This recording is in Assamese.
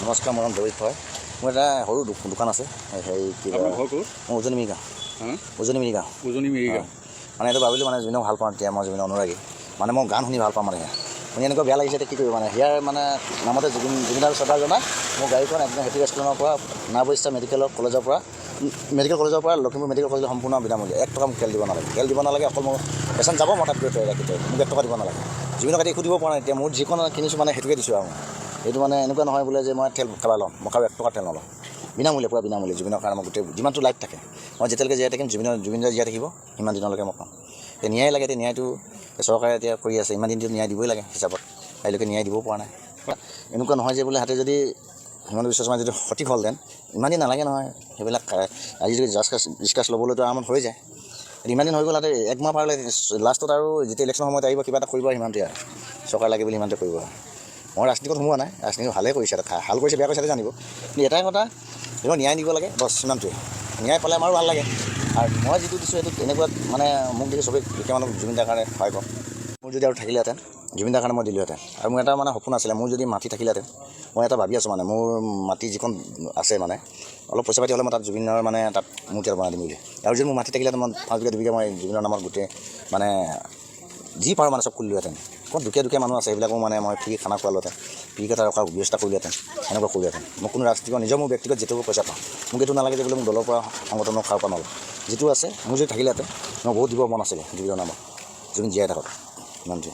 নমস্কাৰ, মোৰ নাম দেৱজিৎ হয়। মোৰ এটা সৰু দোকান আছে। হেৰি কিবা। আপোনাৰ ঘৰ ক'ত? মোৰ উজনি মিৰিগাঁও। হা? উজনি মিৰিগাঁও। উজনি মিৰিগাঁও। মানে এইটো ভাবিলোঁ, মানে জুবিনক ভাল পাওঁ এতিয়া, মই জুবিনৰ অনুৰাগী। মানে মই গান শুনি ভাল পাওঁ। মানে শুনি এনেকুৱা বেয়া লাগিছে, এতিয়া কি কৰিব। মানে ইয়াৰ মানে নামতে জুবিন, জুবিনৰ শ্ৰদ্ধা জনাই মোৰ গাড়ীখন একদম হেপী ৰেষ্টুৰেণ্টৰ পৰা নাওবৈচা মেডিকেলৰ কলেজৰ পৰা, মেডিকেল কলেজৰ পৰা লখিমপুৰ মেডিকেল কলেজৰ সম্পূৰ্ণ বিনামূলীয়া। 1 টকা মোক তেল দিব নালাগে, তেল দিব নালাগে। অকল মোৰ পেচেণ্ট যাব, মই তাত গৈ থৈ ৰাখি থৈ, মোক 1 টকা দিব নালাগে। জুবিনক এতিয়া একো দিব পৰা নাই। এতিয়া মোৰ যিখন কিনিছোঁ, মানে সেইটোকে দিছোঁ। আৰু এইটো মানে এনেকুৱা নহয় বোলে যে মই তেল কাৰোবাৰ ল'ম। মই কাৰোবাৰ 1 টকা তেল নলওঁ। বিনামূলীয়া, পূৰা বিনামূলীয়া। জুবিনৰ কাৰণে মই গোটেই যিমানটো লাইফ থাকে, মই যেতিয়ালৈকে জীয়াই থাকিম, জুবিনৰ, জুবিন জীয়াই থাকিব, সিমান দিনলৈকে মই পাম। এতিয়া ন্যায় লাগে। এতিয়া ন্যায়টো চৰকাৰে এতিয়া কৰি আছে। ইমান দিনটো ন্যায় দিবই লাগে হিচাপত, কাইলৈকে ন্যায় দিবও পৰা নাই। এনেকুৱা নহয় যে বোলে হাতে যদি হিমন্ত বিশ্ব শৰ্মা যদি সঠিক হ'লহেঁতেন, ইমান দিন নালাগে নহয়। সেইবিলাক আজি যদি জাষ্ট ডিছকাছ ল'বলৈতো আৰামত হৈ যায়। ইমান দিন হৈ গ'ল, হাতে একমাহ পাৰ হ'লে লাষ্টত আৰু যেতিয়া ইলেকশ্যনৰ সময়ত আহিব, কিবা এটা কৰিব। আৰু সিমানটোৱে আৰু চৰকাৰ লাগে বুলি সিমানটোৱে কৰিব। মই ৰাজনীতিত সোমোৱা নাই। ৰাজনীতি ভালেই কৰিছে, ভাল কৰিছে, বেয়া কৰিছে সেইটো জানিব। কিন্তু এটাই কথা, তেওঁ ন্যায় দিব লাগে, বছ সিমানটোৱে। ন্যায় পালে আমাৰো ভাল লাগে। আৰু মই যিটো দিছোঁ, সেইটো তেনেকুৱা মানে মোক দেখি চবেই দুখীয়া মানুহ জুবিন দাৰ কাৰণে সহায় কৰক। মোৰ যদি আৰু থাকিলেহেঁতেন, জুবিন দাৰ কাৰণে মই দিলোহেঁতেন। আৰু মোৰ এটা মানে সপোন আছিলে, মোৰ যদি মাটি থাকিলেহেঁতেন, মই এটা ভাবি আছোঁ, মানে মোৰ মাটি যিখন আছে, মানে অলপ পইচা পাতি হ'লে মই তাত জুবিনৰ মানে তাত মূৰ্তি এটা বনাই দিম বুলি। আৰু যদি মোৰ মাটি থাকিলেহেঁতেন, মই 5 বিঘা 2 বিঘা মই জুবিনৰ নামত গোটেই মানে যি পাৰোঁ মানে চব কৰিলোহেঁতেন। ক'ত দুখীয়া দুখীয়া মানুহ আছে, সেইবিলাকো মানে মই ফ্ৰী খানা খোৱালোহেঁতেন, ফ্ৰী এটা ৰখাৰ ব্যৱস্থা কৰিলোহেঁতেন, সেনেকুৱা কৰিলোহেঁতেন। মই কোনো ৰাজনীতিকৰ নিজৰ মোৰ ব্যক্তিগত যিটো পইচা পাওঁ, মোক এইটো নালাগে যে বোলে মোক দলৰ পৰা, সংগঠনৰ কাৰোৰ পৰা নলওঁ। যিটো আছে, মোৰ যদি থাকিলেহেঁতেন, মই বহুত দিব মন আছিলে জুবিনৰ নামত। জুবিন জীয়াই থাকক, ইমানটোৱে।